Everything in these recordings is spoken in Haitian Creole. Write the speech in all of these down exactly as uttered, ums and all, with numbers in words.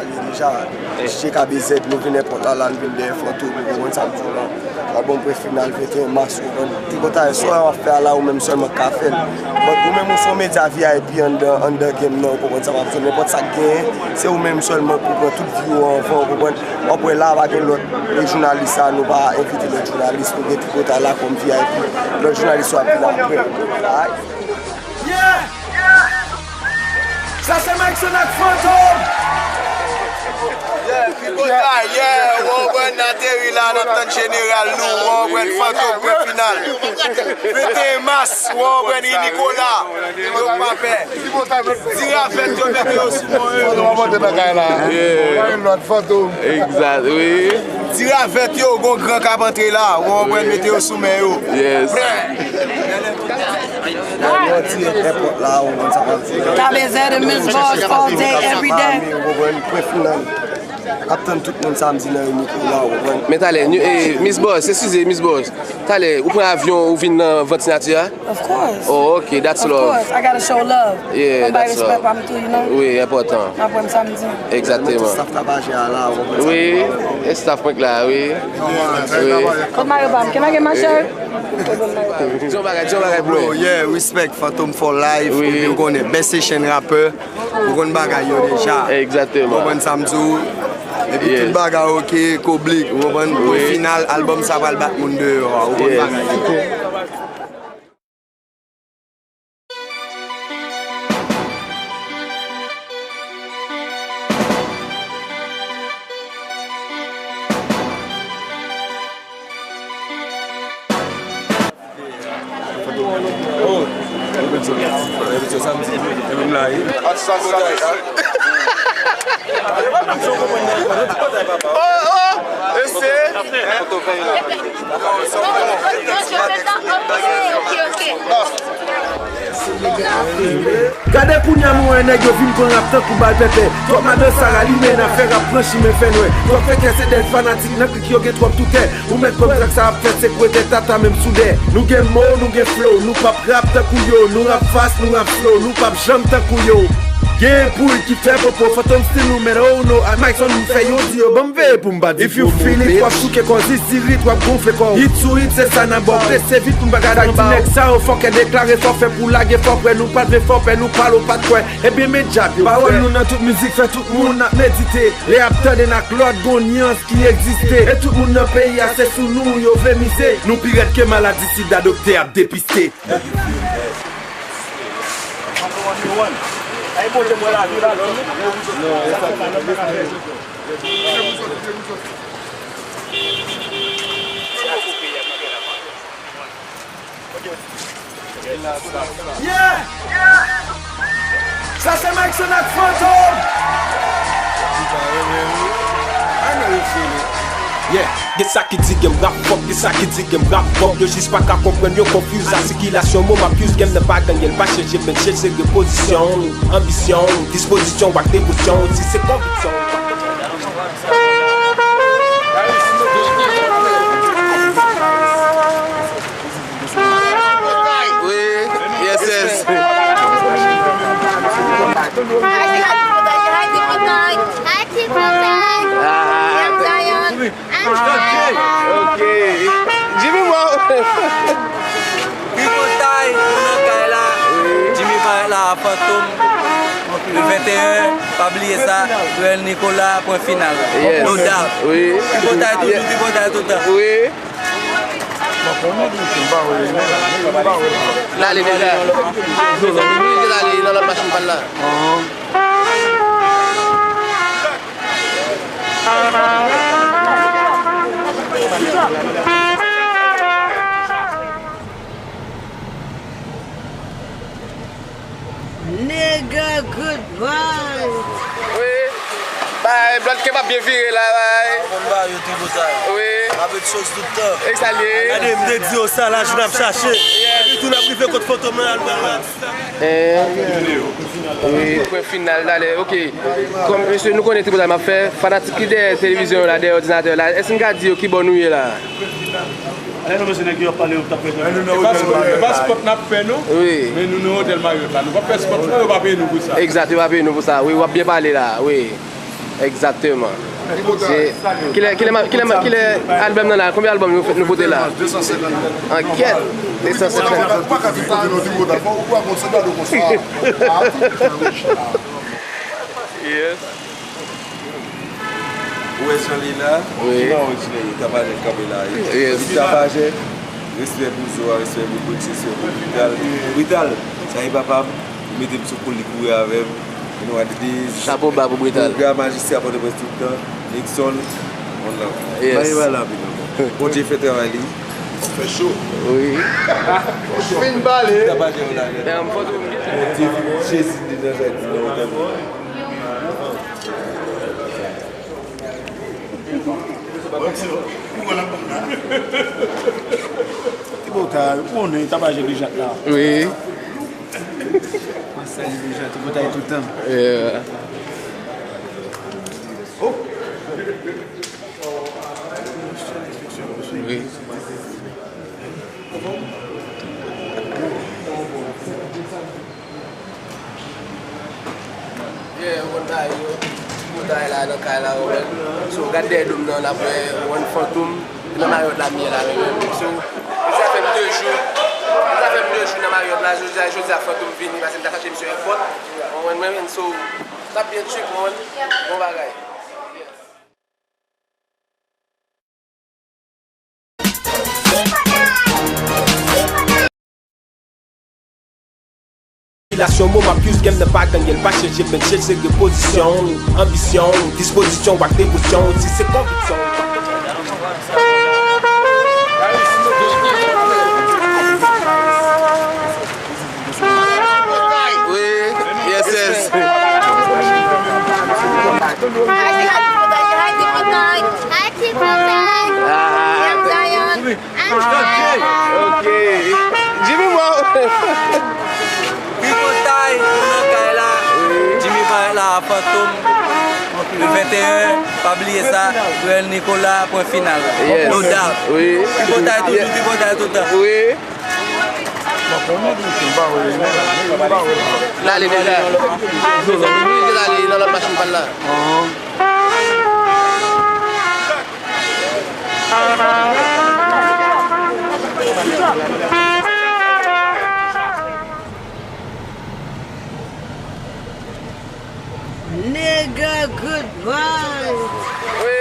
Deja, D J K B Z, nou vin èpòt la, la, nou vin dèyè Fantom, ou konprann sa m di w lan. Album prè final venteyen mas, ou konprann. Tripotay, sa w ap fè a la, ou menm sèlman k ka fè l. But ou menm ou se yon medya V I P anndan, anndan game nan, ou konprann sa m ap di w. Nenpòt sa k genyen, se ou menm sèlman pou pran tout vi w anvan, ou konprann. W ap wè la, pa gen lòt, e jounalis sa, nou pa envite lòt jounalis, nou gen Tripotay la kòm V I P. Lòt jounalis yo ap vin apre. Alright? Yeah! Sa se Mike Son ak Fantom! Yeah, Tripotay, yeah, w konprann n ateri la, n ap tann jeneral nou, w konprann Fantom, pwen final. Venteyen mas, w konprann Ri Nikola, yo pa pè. Di ravèt yo mete yo sou mwen. Fantom ap monte nan kay la. Yeah. Yon lòt Fantom. Exact, wi. Di ravèt yo, gon gran k ap antre la, w konprann mete yo sou men yo. Yes. Prè. K B Z and Miss Boss all day, every day. Ap tann tout moun samdi nan Ri Nikola, ou konprann? Men talè, eh, Miss Boss, eskize, Miss Boss. Talè, ou pran avyon, ou vin nan Vantinati a? Of course. Oh, ok, that's love. Of course, I gotta show love. Yeah, that's love. Mwen bay respè pa m tou, you know. Wi, enpòtan. N ap wè m samdi. Egzakteman. Staff Tapajè a la, ou konprann sa? Wi, e staff mwen k la, wi. Wi. Kot mayo pa m? Can I get my shirt? Di yon bagay, di yon bagay, bro. Bro, yeah, respect, Fantom for life. Wi. Epi ou konnen, best Haitian rapper. Ou konn bagay yo deja. Egzakteman. Ou konprann sa m di w? Epi tout bagay ok, koblik, ou konprann? Wi. Pwen final, album sa pral bat moun deyò a, ou konn bagay yo. Oh, repetition, repetition samdi, e menm la, wi. Oh, oh, e se. Gade kounya m wè nèg yo vin pran rap tankou bal pèpè. Twòp madan Sara limen afè rap pran chimen fè nwè. Twòp fè kè se dèyè fanatik nan klik yo gen twòp toutè. Ou mèt konprann sa k ap fèt, se kwete tata menm soudè. Nou gen mo, nou gen flow, nou p ap rap tankou yo, nou rap fast, nou rap slow, nou p ap janm tankou yo. Gen poul ki fè popo, Fantom still nou men, oh no, ak Mike Son nou fè yon di yo, ban m veye pou m pa di. If you feel it, w ap souke kò, zis di rit, w ap gonfle kò. Hit sou hit, se sa n ap ba w, prese vit pou n pa gade anba w. Sa di nèg sa yo fòkè deklare fòfè pou lage fòfè, nou pa t vle fòfè, nou pale w pa t kwè. Ebyen men djab yo. Pawòl nou nan tout mizik fè tout moun ap medite. Lè y ap tande n ak lòt gon nyans ki egziste. E tout moun nan peyi a se sou nou yo vle mize. Nou pi rèd ke maladi sida doktè ap depiste. Yeah! Sa se Mike Son ak Fantom! I know you feel it. Yeah, gen sa ki di gen m rap fòk, gen sa ki di gen m rap fòk. Yo jis pa ka konprann, yo konfuz. Sa sikilasyon mo m ap use, game nan pa gangyen, pa chanje, men chanje se repozisyon. Anbisyon, dispozisyon, w ak devosyon, si se konviksyon. Wi, yes, yes. Hi, Tripotay. Hi, Tripotay. Ah. Hi, Zion. Ok. Jimmy, wow. Tripotay, nou nan kay la. Jimmy parèt la, Fantom. Le venteyen, pa bliye sa. Joel Nicolas, pwen final. Yes. No doubt. Wi. Tripotay toujou, tripotay toutan. Wi. L ale deja. Li oblije l ale nan lòt machin pa l la. Nigga, good vibes. Wi. Bay, Bloodcap ap byen vire la, bay. Bon, ba, yo, Tripotay. Wi. Avèk chans tout tan. E sa l ye. Gade, m te di yo sa, la, joun ap chache. Epi tou n ap rive kot Fantom nan, al pran atis la. Eh. Wi, pwen final, talè. Ok. Kòm, mesye, nou konnen Tripotay m ap fè. Fanatik ki dèyè televizyon yo la, dèyè òdinatè yo la. Èske n ka di yo ki bò nou ye la? Ale nou mesye nèg yo ap pale yo t ap fè. E pa spòt, e pa spòt n ap fè non. Wi. Men nou nan otèl Marriott la. Nou p ap fè spòt non, yo pa peye nou pou sa. Egzat, yo pa peye nou pou sa. Wi, w ap byen pale la. Wi. Egzakteman. Se, kilè, kilè, kilè, kilè album nan la? Konbyen album nou, nou pote la? Ankyèt, de san senkant. Yes. Ou wè jan li la? Wi. Jan w di li, Tapajè kanpe la, wi. Yes. Li Tapajè, respè pou Zo a, respè pou Brooks, respè pou Brital. Brital, sa e papa m, li mete m sou kou, li kouri avè m. You know what it is. Chapo ba pou Brital. Gra Majistra Pòtoprens tout tan, Nixon, on love. Yes. Mari Vala, Bondye fè travay li. Fè cho. Wi. Fin bale. Tapajè w la, nèg. Bondye vini, Jezi vini nan jardin nan, ou tande. Ti bòtay, ou konnen, Tapajè deja la. Wi. Mwen salye deja, ti bòtay tout tan. Yeah. Oh. Wi. Yeah, ou konn bagay yo. Ou konn bagay la nan kay la, ou wè. So, gad dèyè do m nan, n ap wè One Fantom nan Mayòt la, m ye la menm. So, sa fè m de jou. Sa fè m de jou nan Mayòt la, jodi a, jodi a Fantom vini, paske m ta chache misye èpòt. Ou konprann mwen, so, n ap byen trip, ou konprann? Bon bagay. Relasyon mo m ap use game nan pa gangyen, l pa chanje, men chanje se repozisyon, anbisyon, dispozisyon, w ak devosyon, si se konviksyon. Wi, yes, yes. Hi, T P Bank. Hi, T P Bank. Ah. Young Zion. Ok. Jimmy, wow. Tripotay, nou nan kay la. Jimmy parèt la, Fantom. Le venteyen, pa bliye sa. Real Nicolas, pwen final. Yes. No doubt. Wi. Tripotay toujou, tripotay tout tan. Wi. L ale deja. Li deja ale nan lòt machin pa l la. Nigga, good vibes. Wi.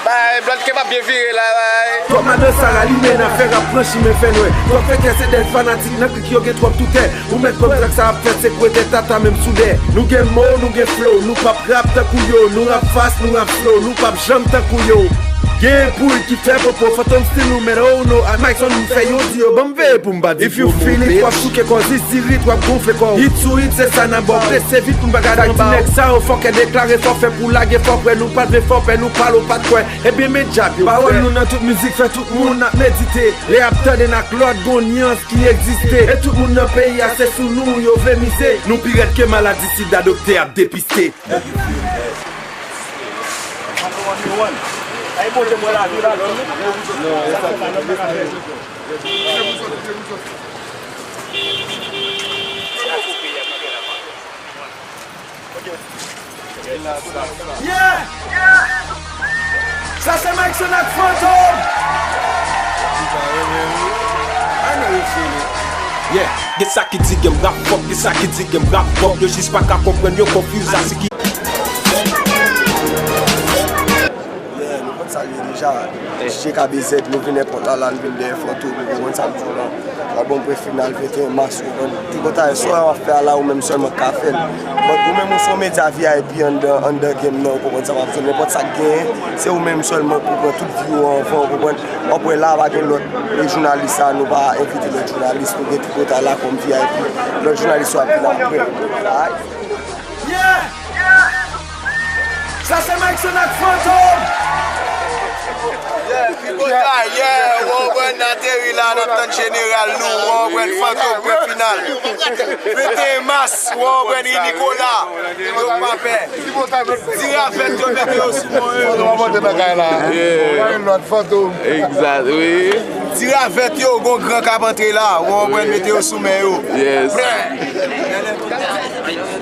Bay, Bloodcap ap byen vire la, bay. Twòp madan Sara limen afè rap franchi men fè nwè. Twòp fekè se dèz fanatik nan klik yo gen twòp toutè. Ou mèt konn trak sa ap fèt se kwete tata menm soudè. Nou gen mo, nou gen flow, nou p ap rap tankou yo. Nou rap fast, nou rap slow, nou p ap janm tankou yo. Gen bouy ki fè popo, Fantom still nou men oh no. A Mike Son nou fè yo di yo ban m veye pou m pa di. If you feel it, w ap souke kò zis dirit, w ap gonfle kò w. Hit sou hit, se sa n ap ba w. Prese vit pou n pa gade anba w. Sa yo fòkè deklare fòfè pou lage fòfrè. Nou pa t vle fòfè, nou pale w pa t kwè. Ebyen men djab yo. Pawòl nou nan tout mizik fè tout moun ap medite. Lè y ap tande n ak lòt gon nyans ki egziste. E tout moun nan peyi a se sou nou yo vle mize. Nou pi rèd ke maladi sida doktè ap depiste. Yeah! Sa se Mike Son ak Fantom! Yeah, gen sa ki di game rap fòk, gen sa ki di game rap pòp. Yo jis pa ka konprann, yo confuse a si ki. Yeah, nou konn sa l ye deja. D J K B Z, nou vin èpòt la, la, nou vin dèyè Fantom, nou konn sa m di w la. Album pwen final, venteyen mas, ou konprann. Tripotay, sa w ap fè a la, ou menm sèlman k ka fè l. But ou menm ou se yon medya V I P anndan, anndan game nan, ou konprann sa m ap di w. Nenpòt sa k genyen, se ou menm sèlman pou pran tout vi w anvan, ou konprann. W ap wè la, pa gen lòt, e jounalis sa, nou pa envite lòt jounalis, nou gen Tripotay la kòm V I P. Lòt jounalis yo ap vin apre. Alright? Yeah! Sa se Mike Son ak Fantom! Yeah, Tripotay, yeah, w konprann n ateri la, n ap tann jeneral nou, w konprann Fantom, pwen final. Venteyen mas, w konprann Ri Nikola, yo pa pè. Di ravèt yo mete yo sou mwen. Fantom ap monte nan kay la. Yeah. Yon lòt Fantom. Exact, wi. Di ravèt yo, gon gran k ap antre la, w konprann mete yo sou men yo. Yes. Prè.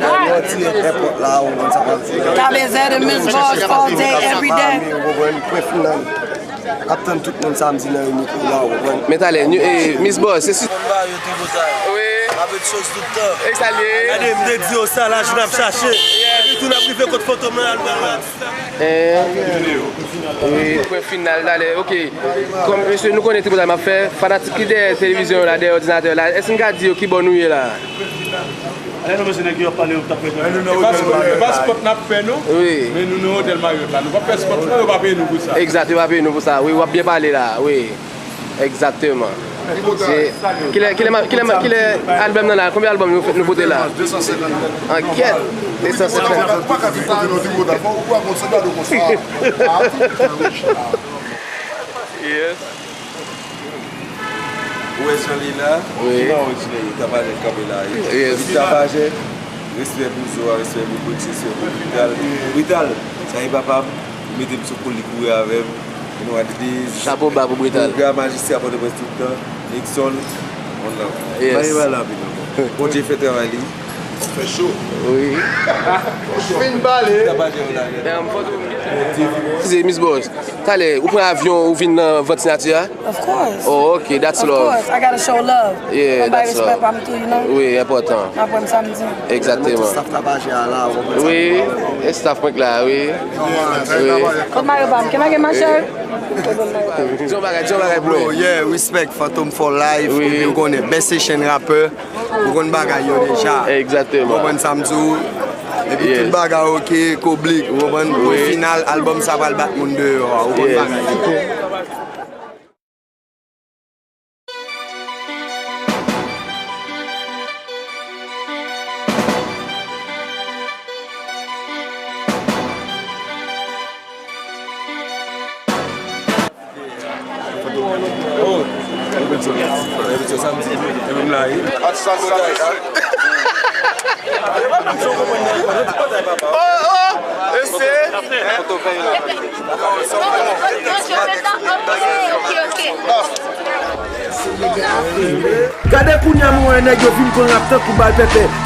Lè nou an dirèk èpòt la, ou konn sa m ap di. Top is head and Miss Boss all day, every day. Ou konprann? Pwen final. Ap tann tout moun samdi nan Unico la, ou konprann? Men talè, Miss Boss, se si. Konn ba yo Tribotay. Wi. Avèk chans tout tan. E sa l ye? Gade, m te di yo sa la, j ap chache. Epi tou n ap rive kot fantom nan, album la. Eh, wi, pwen final talè. Ok. Kòm, mesye, nou konnen Tribotay m ap fè. Fanatik ki dèyè televizyon yo la, dèyè òdinatè la, èske n ka di yo kibò nou ye la? Ale non, mesye, nèg yo ap pale, yo t ap fè. E pa spòt, e pa spòt n ap fè, non. Wi. Men nou nan otèl Marriott la. Nou p ap fè spòt, non, yo pa peye nou pou sa. Egzat, yo pa peye nou pou sa. Wi, w ap byen pale la. Wi. Egzakteman. Se, kilè, kilè, kilè, kilè album nan la? Konbyen album nou, nou pote la? Ankyèt. De san senkant. Yes. Ou wè jan li la? Wi. Ki nan orijinè yo, Tapajè k kanpe la, wi. Yes. Wi, Tapajè, respè pou Zo a, respè pou Prince, respè pou Brital. Brital, sa e papa m, li mete m sou kou, li kouri avè m. Nou a dede. Chapo ba pou Brital. Gran majistra Pòtoprens tout tan, Nixon, on love. Yes. Mari wala, Bondye fè travay li. Fè cho. Wi. Fin pale. Tapajè yo la. Damn, fò tou. Eskize, Miss Boss. Talè, ou pran avyon, ou vin nan vant siyati a? Of course. Oh, ok, that's love. Of course, I gotta show love. Yeah, that's love. Fò m bay respè pa m tou, you know. Wi, enpòtan. M ap wè m samdi. Egzakteman. Tout staff Tapajè a la, ou konprann sa. Wi, e staff mwen k la, wi. Wi. Kot mayo pa m? Ke ma gen ma chère? Di yon bagay, di yon bagay pou mwen. Yeah, respect, Fantom for life, wi. Epi ou konnen, best Haitian rapper. Ou konn bagay yo deja. Egzakteman. Ou konprann sa m di w? Epi tout bagay ok, koblik. Ou konprann? Pwen final, album sa pral bat moun deyò a. Ou konn bagay yo. Oh, repetition samdi. E menm la, wi. Oh, oh, ese. Gade kounya m wè nèg yo vin pran rap tankou bal pèpè.